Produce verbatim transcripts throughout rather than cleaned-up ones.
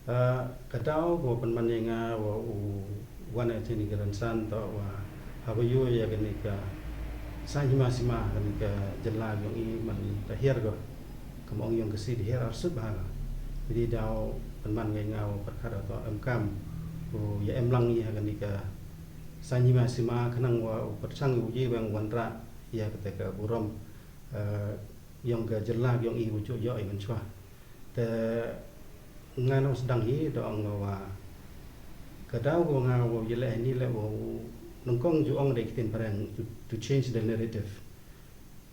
Ah, ka daw ko pynman ïa nga wa u wan ïa kane ka rynsan to wa haba ïoh ïa kane ka saiñ hima sima kane ka jylla jong i man da hiar ko. Kam ong ïong ka si da hiar arsut bha ka. Jadi daw pynman ïa nga wa pyrkhat to em kam u ïa em lang ïa kane ka saiñ hima sima khnang wa u pyrshang u ji weng wanrah ïa kata ka burom, eh, ïong ka jylla ïong i u ju ïoh i mynshuwa. Te nga nang sdang hi da ong wa ka daw ko nga wa ïa leh ni leh wa u nyngkong ju ong da ki ktien phareng to, to change the narrative.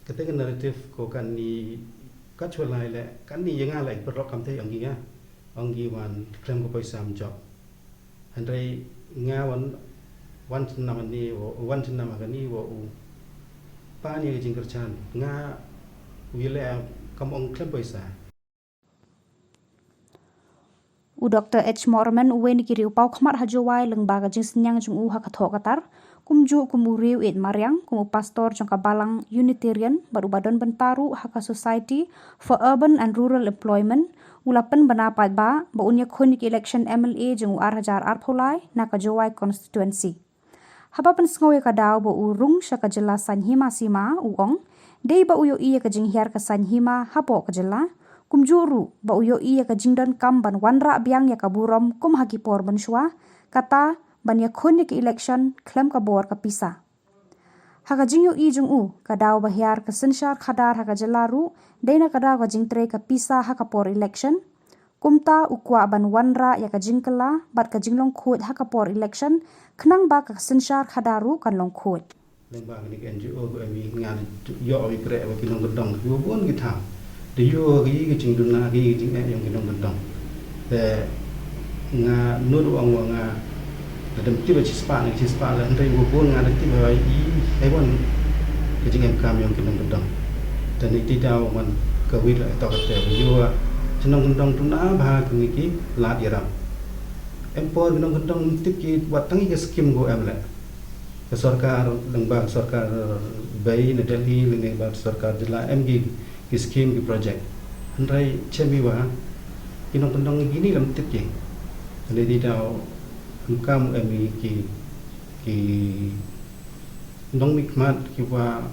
Kata ka narrative ko kan ni ka chwa lai leh kan ni ïa nga leh pyrlok kam te ong ki nga ong ki wan khlem ko poisa am jok. Hynrei nga wan wan chnam ni wa wan chnam ka ni wa u pa ni ka jingkyrchan nga u ïa leh kam ong khlem poisa. U Dr H Morman uwei na ki riew paw khmat ha Jowai lyngba ka jingsniang jong u ha ka thoh Qatar, kumjuh kum u riew eit mariang, kum u pastor jong ka balang Unitarian bad uba don bynta ruh ha ka Society for Urban and Rural Employment, u la pynbna paidbah ba un ïakhun ïa ka election MLA jong u ar hajar arphew lai na ka Jowai constituency. Haba pynsngew ïa ka daw ba u rung sha ka jylla saiñ hima sima, u ong dei ba u ïohi ïa ka jinghiar ka saiñ hima hapoh ka jylla, kumjuh ruh ba u ïohi ïa ka jingdonkam ban wanrah biang ïa ka burom kum ha ki por mynshuwa, kata ban ïakhun ïa ka election khlem ka bor ka pisa. Ha ka jingïohi jong u, ka daw ba hiar ka synshar khadar ha ka jylla ruh dei na ka daw ka jingtrei ka pisa ha ka por election. Kumta u kwah ban wanrah ïa ka jingkylla bad ka jinglong khuid ha ka por election khnang ba ka synshar khadar ruh kan long khuid. Lyngba kane ka NGO ko em nga ïoh ïa kreh wa ki nongkyndong kiwa bun ki thaw. Da ïoh ki ka jingduna ki ka jingeh ïong ki nongkyndong. Te nga nud u ong wa nga da dem tip ba chispah na chispah la hynrei wa bun nga da tip ba i haiwan ka jingem kam ïong ki nongkyndong. Te ni ti daw man ka wit la to ka te wa ïoh wa chi nongkyndong tuna bha ka ngi ki lad ïarap. Em por ki nongkyndong tip ki wat tangi ka skim ko em le. Ka sorkar lyngba ka sorkar bei na Delhi lyngba ka sorkar jylla em ki ki skim ki project. Hynrei chem i wa ki nongkyndong kini lam tip ki. Hynrei ti daw em kam em i ki ki nongmihkhmat ki wa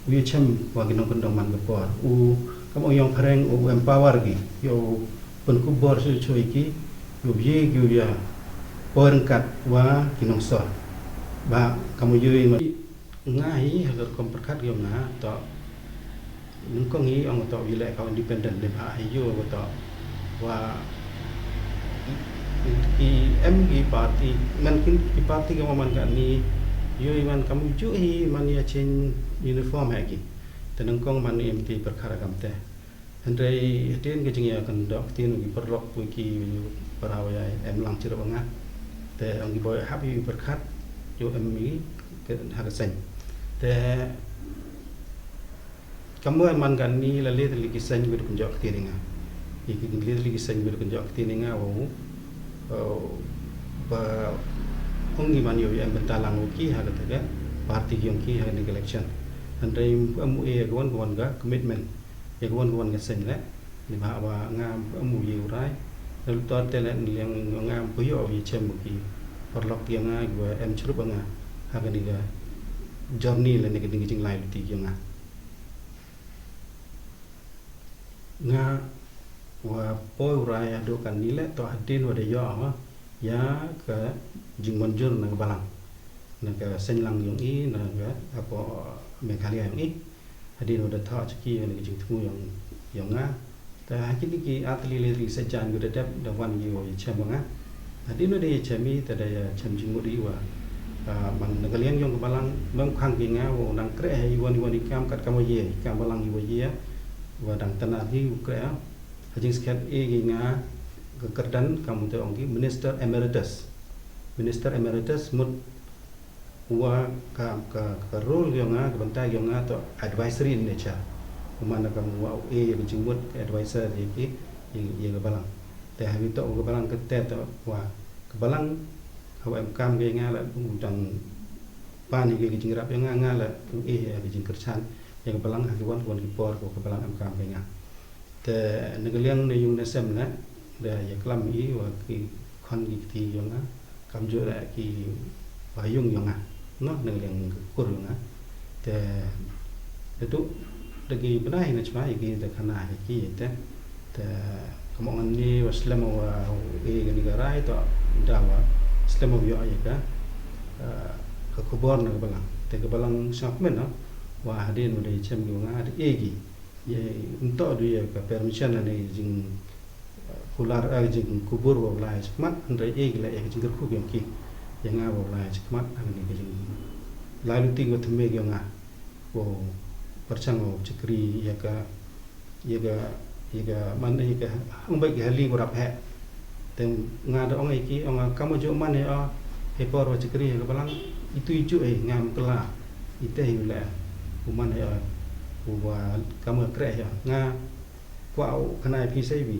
u ïa chem wa ki nongkyndong man ka por u kam ong ïong phareng u empower ki ïa u pynkupbor shuh shuh ïa ki ïa u bye ki u ïa poi ryngkat wa ki nongsor. Ba kam u ïa nga hi ha ka rukom pyrkhat ïa nga to nyngkong hi ong to u ïa leh ka independent ne ba ha ïa u to wa ki em ki party man ki party ka man ka ni ïa man kam u ju hi man ïa change uniform ha ki. Te nyngkong man em ki pyrkhat kam te. Hynrei hadien ka jingïakynduh ktien u ki paralok u ki para wa ïa em lang chirup nga. Te ong ki boi hap ïa u pyrkhat ïa u em i ha ka seng. Te kam wa man kan ni la le te li ki seng u duk njoh ktien nga. Ïa ki le te li ki seng u duk njoh ktien nga wa u ba ong ki man ïa u em bynta lang u ki ha ka te ka party ki ong ki ha ka election. Hynrei em u e ka wan ka wan ka commitment. Ïa ka wan ka wan ka seng le ni ba ba nga em u ïa u rai. Tel tor te le ni liang nga em ku ïoh ïa chem ki paralok ïa nga ïa em chrup nga ha ka ni ka journey le ni ka ni ka jinglai luti ïa nga. Nga wa poi u rai haduh kan ni le to hadien wa da ïoh wa ïa ka jingmanjur na ka balang na ka seng lang ïong i na ka apo Meghalaya ïong i. Hadien wa da thoh chiki ïa ki jingthmu ïong ïong nga. Te ha kini ki atli le ri sa jan gu da dep da wan ïa wa ïa chem nga. Hadien wa da ïa chem i te da ïa chem jingmut i wa man na ka liang ïong ka balang mem khang ki nga wa nang kreh i wan i wan i kam kat kam wa ïa i kam balang i wa ïa wa dang tana hi u kreh ha jingskhet i ki nga ka kyrdan kam u te ong ki minister emeritus. Minister emeritus mut wa ka ka ka role ïong nga ka bynta ïong nga to advisory in nature. Kumana ka wa u e ïa ka jingmut ka advisor ïa ki ïa ka balang. Te ha wi to ka balang ka te to wa ka balang ha wa em kam ka ïa nga la u dang pan ïa ka jingrap ïa nga nga la u e ïa ka jingkyrchan ïa ka balang ha ki wan wan ki por ko ka balang em kam ka ïa nga. Te na ka liang na yung na sem na da ïa klam i wa ki khon ki kti yong nga, kam ju da ki wa yung yong nga, no, nang liang kur yong nga. Te, te tu, da ki bnai na chwa, i ki da khana, i ki te, te, kam ong ni wa slem wa, i ni ka rai to, da wa, slem wa yo i ka, eh, ka khubor na ka balang. Te ka balang sngap men, no, wa hadien wa da chem yong nga, da i ki. Ye, nto du ïa ka permission lane jing, eh, kular, eh, jing kubur wa u lai chikmat, hynrei ïa ki la ïa ka jingkyrkhu ki ong ki. Ïa nga wa u lai chikmat, hynrei ka jing lai luti wa thymme ki ong nga. Wa pyrchang wa chikri ïa ka, ïa ka, ïa ka man ïa ka, ang bai ki hali wa rap heh. Te nga da ong ïa ki, ong nga kam ju man ïa, he por wa chikri ïa ka balang, itu iju eh, nga mkla. Ite hi le, u man ïa, u wa kam ka kreh ïa. Nga, kwah u khana ïa phi sa iwi.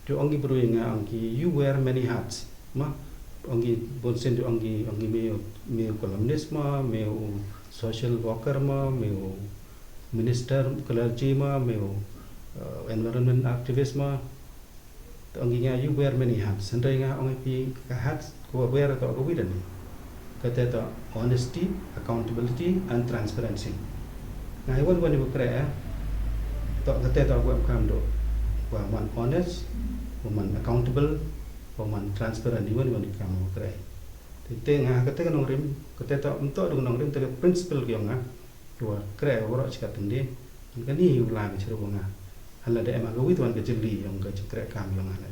Tu ong ki bru ïa nga ong ki, you wear many hats. Ma, ong ki bun sien tu ong ki, ong ki me, me u columnist ma, me u social worker ma, me u minister, clergy ma, me u, eh, environment activist ma. Tu ong ki nga, you wear many hats. Hynrei nga ong ïa phi ka hats, ko wear to ko widan. Kata to honesty, accountability and transparency. Nga hi wan wan ibu kreh, eh. To kata to wa kam do. Wa man honest, wa man accountable, wa man transparent, iwan wan kam wa kreh. Te, te nga kata ka nongrim, kata to nto do nongrim, te ka principle ki ong nga. Wa kreh wa ro chikat tende. Kan ni hi u la ka chiru nga. Hala da ema ka wit wan ka jilli yong ka chikreh kam yong nga.